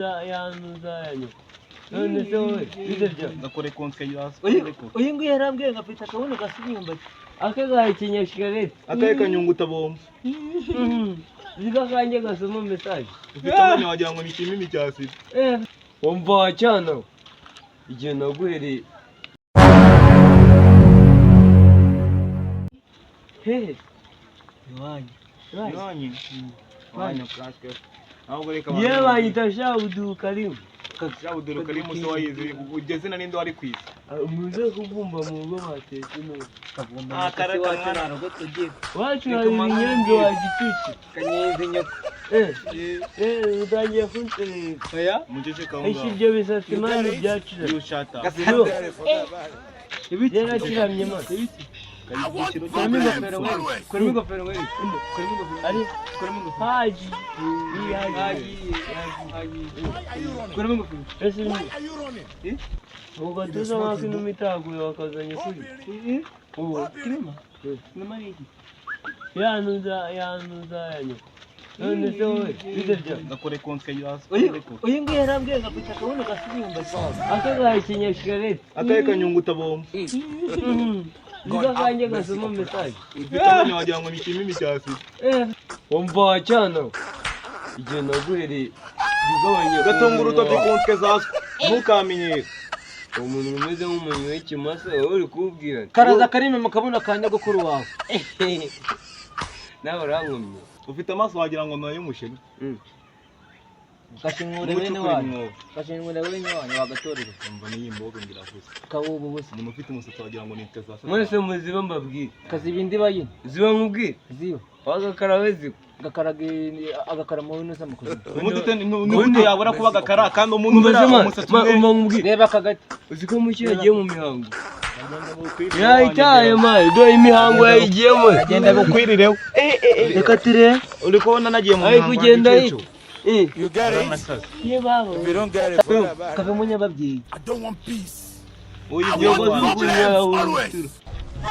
Yanduza ya nyoko. None se wowe bite byawe? Ngakore konse. Uyu nguyu yarambwiye ngo afite akabuno gasa imyumbati. Ake gahekenya shikarete. Akahe kanyunguta bombo? Zika kanjye gasoma message. Ufite amenyo wagira ngo ni ikimimi cya sida. Eh, wumva wacana igihe naguhereye hehe? Iwanyu. Iwanyu, iwanyu kasike, ahubwo reka. Yewe, banyita Shabudu Karimu. Shabuduru Karimu se wayizi ugeze na ninde wari ku isi? Muze kubumba mu rugo batetse neza. Ah, karaka mwana. Rugo tugiye. Wacu Reka hari mwana ibinyenzi mbwire. wa gicucu. Kanyenzi nyoko. Eh, eh, utangiye kunserereza. Oya. Muceceka aho Ese ngaho. ibyo bisatsi mani byacira? You shut up. Ibiki? Byaraciramye mani. Kari Kuramo ingofero nkwereke. Kuramo ingofero nkwereke. Kuramo ingofero. Ari Kuramo ingofero. Haji. Haji. Haji. Kuramo ingofero. Ese ni ubwo tuza nk'ako inuma itaguye wakazanye kuri ubu. Kinuma. Kinuma ni iki? Yanduza, yanduza ya nyoko. None se wowe bite byawe? Ngakore konse. Uyu nguyu yarambwiye ngo afite akabuno gasa imyumbati. Ake gahekenya shikarete. Akahe kanyunguta bombo? Zika kanjye gasoma message. Ufite amenyo wagira ngo ni ikimimi cya sida. Eh, wumva wacana igihe naguhereye ugabanya. Gatunga urutoki konse zaswe, ntukamenyere. Uwo muntu umeze nk'umuntu w'ikimasa wowe uri kuwubwira nti, Karaza karime mu kabuno ka nyogokuru wawe. Nawe urankomye. Ufite amaso wagira ngo ni ay'umushinwa. Gashinkure bene N'ucukura wanyu. imwobo. Gashinkure bene wanyu wagatorera. Umva n'iyi mbogo ngiravuze. Kabubu busa. Umuntu ufite umusatsi wagira ngo ni intete za Mwese satani. muziba mbabwire. Kaziba indiba yine. Ziba nkubwire. Ziba. Wagakarawe ziba. Gakaraga agakara mu bino z'amakuzimu. Ni gute yabura kuba agakara kandi umuntu Umva umera se man, umusatsi umwe? Umva nkubwire. Reba aka gati. Uzi ko mucyo yagiye mu mihango? Yayitaye man, dore imihango yayigiyemo. Agenda bukwirireho. Reka turebe. Uri kubona nagiye mu Ari mihango kugenda. y'igikecuru. Eh, You get it? Naranasaze. ye baba. If you don't get it, forget about it. Kave mu nyababyeyi. I don't want peace. Uyu I gihugu want problems always.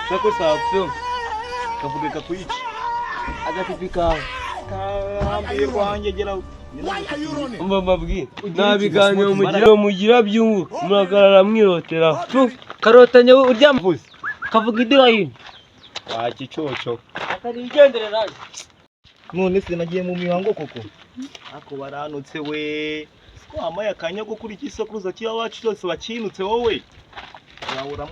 Sako sako. Kavuge kakwica. Agatipi kawe. Karambiye kwanjye gera. Why are you running? Umva mbabwire, nta biganiro mugira byunguka, muragarara mwiroteraho. Tu. Karotanye uryama. Kavuga indiba yine. Wa kicoco. Atari igendere naje. None se nagiye mu mihango koko? Ako baranutse we. Siko wamaye akanya ko kuri iki sekuruza cy'iwacu cyose bakinutse wowe. Wahura.